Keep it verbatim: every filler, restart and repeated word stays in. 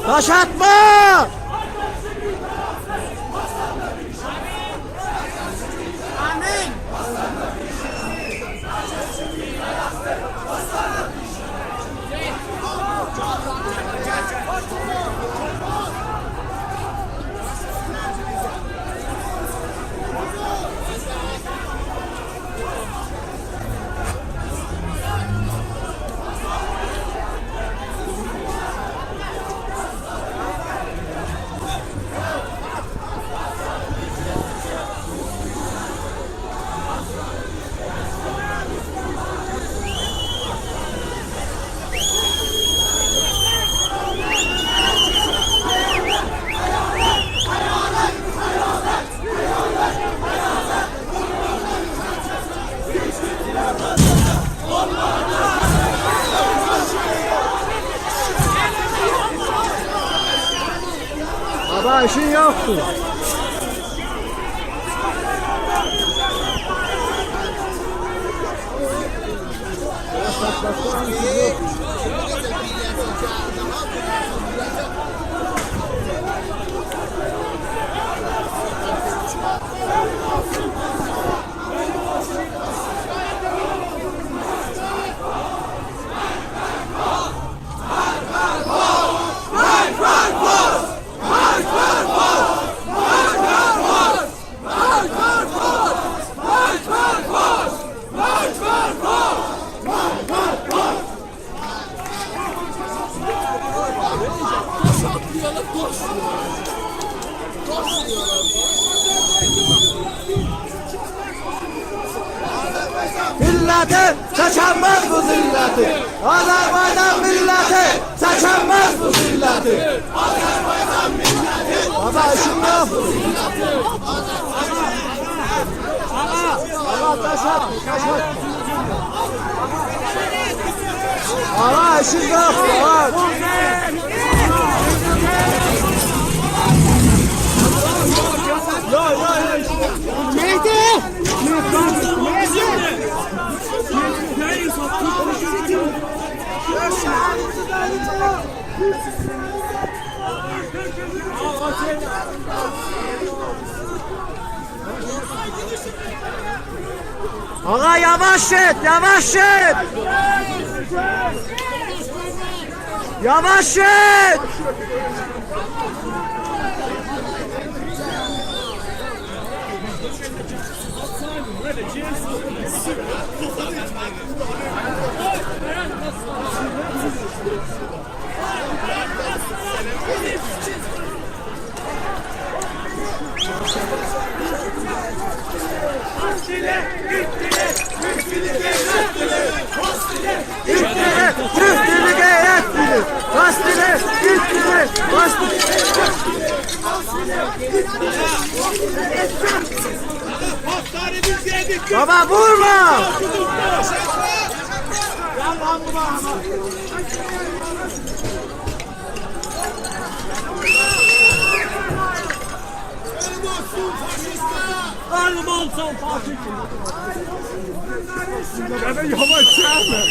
داش آتما! بابا، ایشین یوخدور. میللتی چکنمز بو ذلتی. آذربایجان میللتی چکنمز بو ذلتی. بابا، ایشین یوخدور. آقا، آقا، داش آتما، داش آتما. آقا، ایشین یوخدور، آقا. یا، یا، یا. مهدی! مهدی! آقا، یاواش گئت، یاواش گئت! یاواش گئت! ایتدیلر، ایتدیلر، ایتدیلر. راست ایله، ایتدیلر، راست ایله. بابا، وورما! آلمان سان فاشیست! گده، یاواش گلمه!